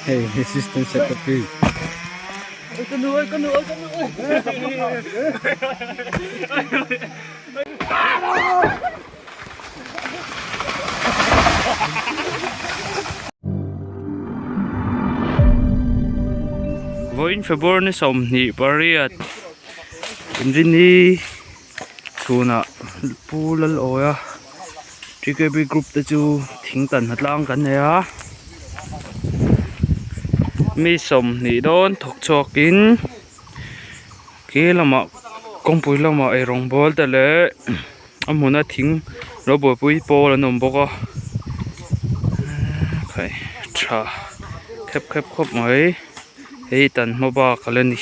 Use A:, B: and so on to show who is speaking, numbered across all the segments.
A: Hei assistant secretary.
B: Vawiin February ni 28 Inrini chhunah Pu Lalawia TKB group te chu thing tan hna tlang kan nei a mi 20 dawn thawk chhuakin khi lamah kawngpui lamah eirawng bawl te leh a hmuna thing lo buaipui pawl an awm bawk a khai tha khep khep khawp mai hei tan hma bak a la ni.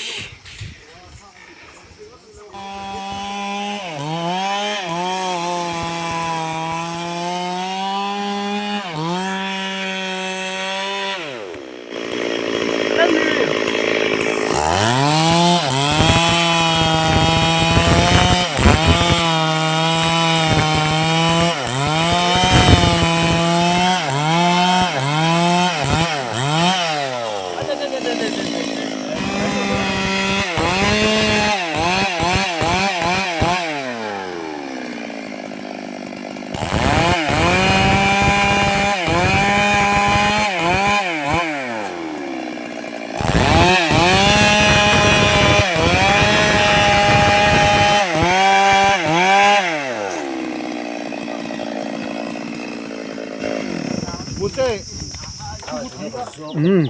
A: Umm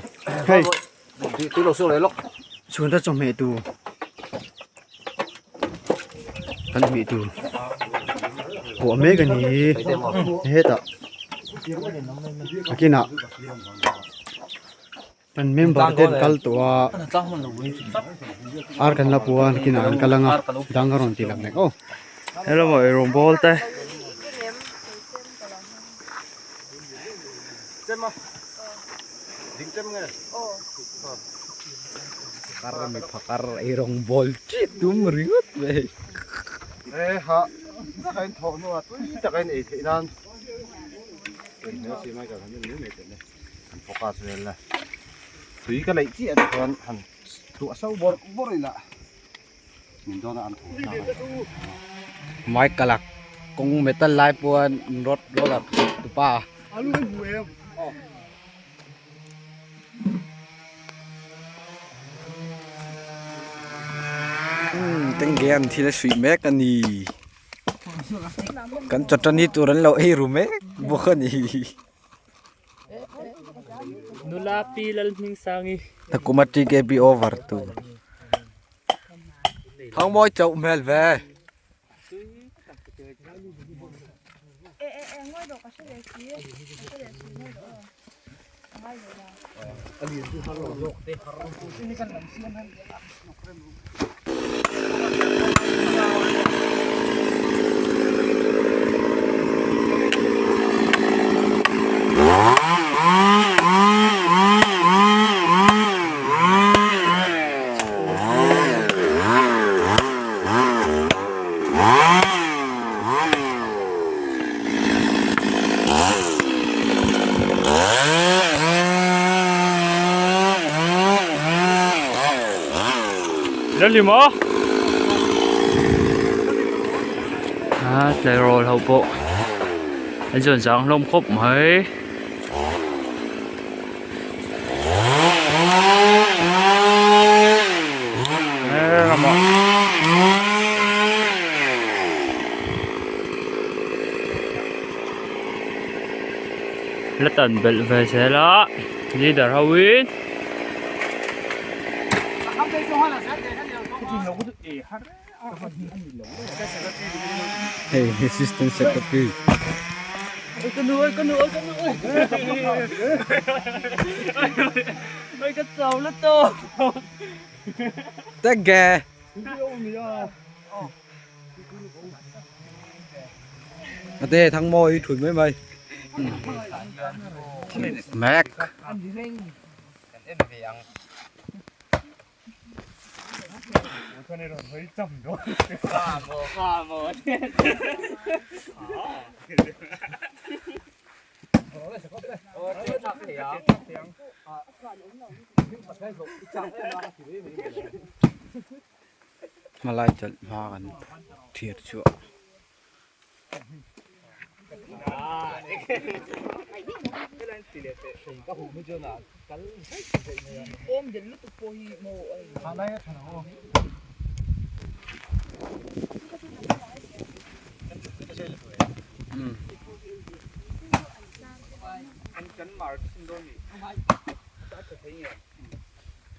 A: hei chhunta chawhmeh tur kan hmeh tur puah mek a ni hetah nakinah kan member te an kal tawh a ar kan la pua nakinah an kal ang a dang a rawn ti lang leh aw.
B: Hello eirawngbawl te.
A: Kar mi phakar eirawng bawl chi tum ringawt mai.
C: E ha taka in thawh hnuah tui taka in ei theih nan tui hmel si mai ka han en mai mai teh le han focus vel la tui ka neih chiah te chuan han thuah so bawrh bawrh ila min dawn a an thuah hlak a.
A: Mai kalak kawng metal lai pawh rod roller tupa. Tengge an thil a suih mek a ni kan chawtani tur an lo ei ru mek bawk a ni.
B: Nula pi Lalhmingsangi.
A: Takuma TKP over tur. Thangmawi chauh hmel ve.
B: Lalima a tleirawl ho pawh an zawn zang hlawm khawp mai. La tan belh ve zel a leader ho in
A: Hei assistant secretary. Tengge. Ate Thangmawi thut mai mai. Mek. Hmalai chawlh hma kan thlir chhuah.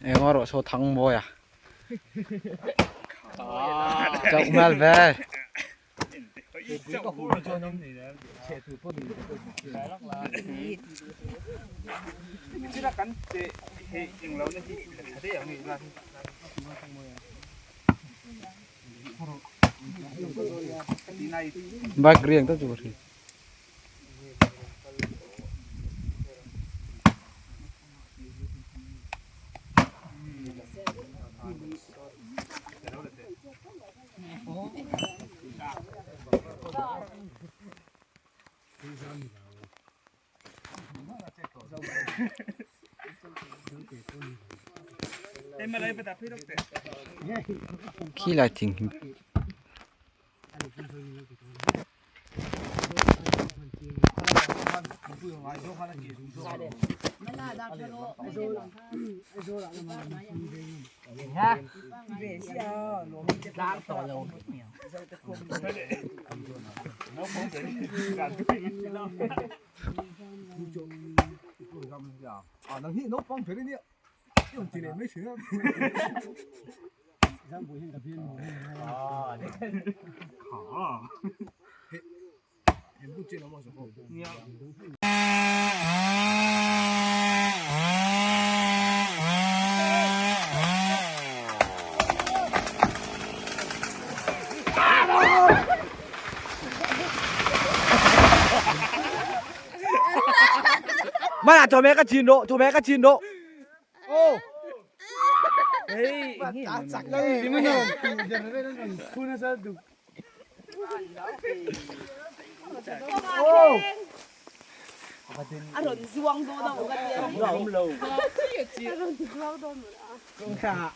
A: Eng erawh saw thang mawi a chauh hmel ve. Bike riang ta chu ka hria. Khi lai thing hi.
D: Mana cho mẹ cái chín độ, cho mẹ cái chín độ. Ô.
E: A rawn zuang dawn a awm a tia. A rawn zuang dawn mawlh a.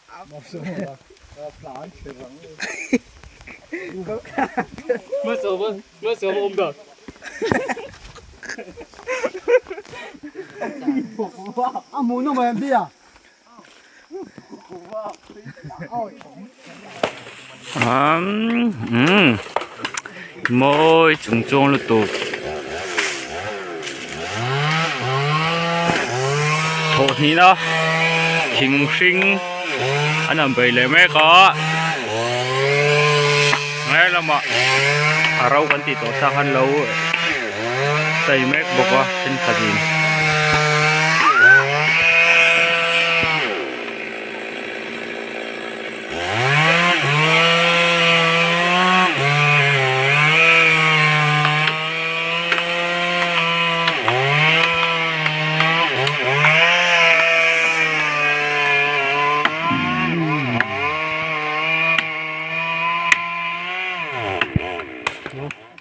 B: Umm mawi chung chuang lutuk thawh hnihna thing hring an han bei leh mek a ngai lamah a ro kan tih tawh sa khan lo chei mek bawk a thenkhatin.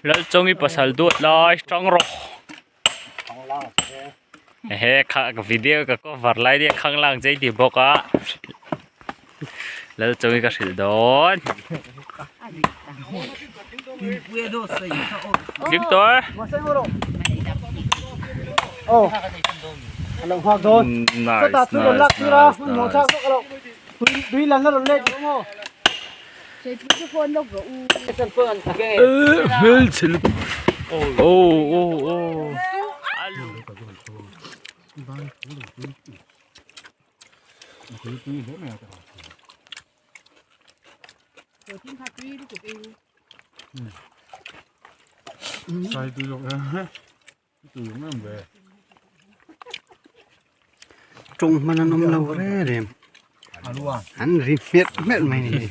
B: Lalchawngi pasal duat lai tang rawh. Ehe kha ka video ka cover lai nia khanglang che i ti bawk a lal chawi ka hrilh dawn Victor nice nice nice nice hmelchhe lutuk oh oh oh
A: Tawng hman an awm lo reng reng an ri hmet hmet mai a ni.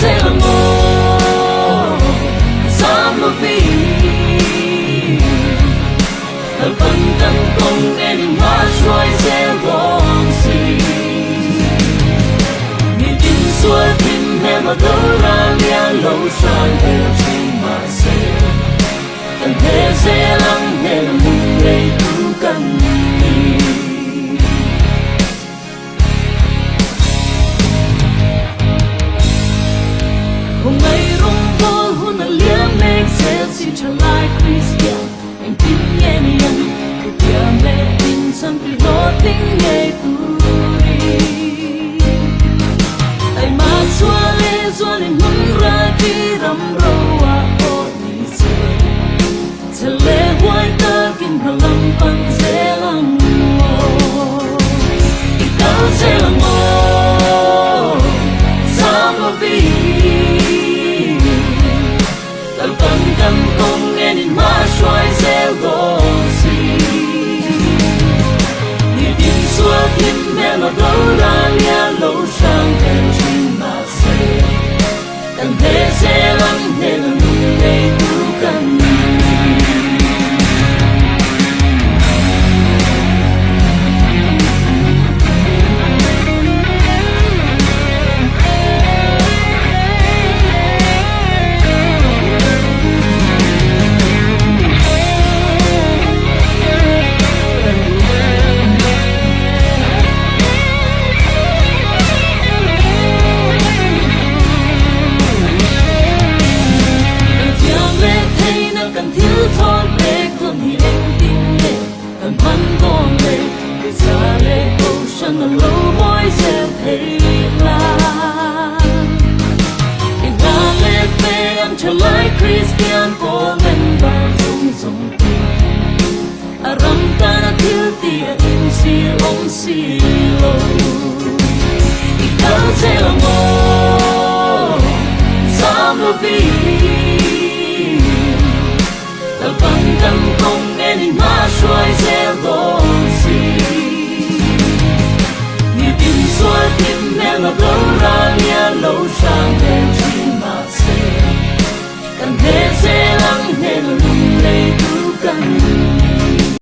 F: zel ang aw, zam lovin. Lalpan kan kawng en in hma hruai zel dawn si. Nitin sual thim hnem a do ral lian lo hran hel thin mahse, kan hne zel ang hnen a hmun ngei tu kan ni. Khawngaih rawngbawl hun a liam mek zel si tha lai Kristian engtin nge ni ang Khutiang leh inchhan ti hlawhtling ngei turin Taima chhuah leh zual in hmun ralpi ram ro ah pawh ni se Chhel leh huai takin hma lam pan zel ang aw I kal zel ang aw Zam lovin Kal pan kan kawng ngen in hma hruai zel dawn si Nitin sual thim hmel a boral lian lo hrang tel thin mahse Kan hne zel ang hnen a nung ngei tu kan ni. Kan thiam leh theihna kan thil thawn pek dawn hi engtin nge kan hman dawn le Pisa leh Kohhran a lo mawi zel thei la I hla leh pe ang tha lai Kristian pawl member zawng zawng te A ram tana thil tih a inchhir awm si lo. I kal zel ang aw, zam lovin. Lalpan kan kawng nen in hma hruai zel dawn si. Nitin sual thim hmel a boral lian lo hrang vel thin mahse, kan hne zel ang hnen a.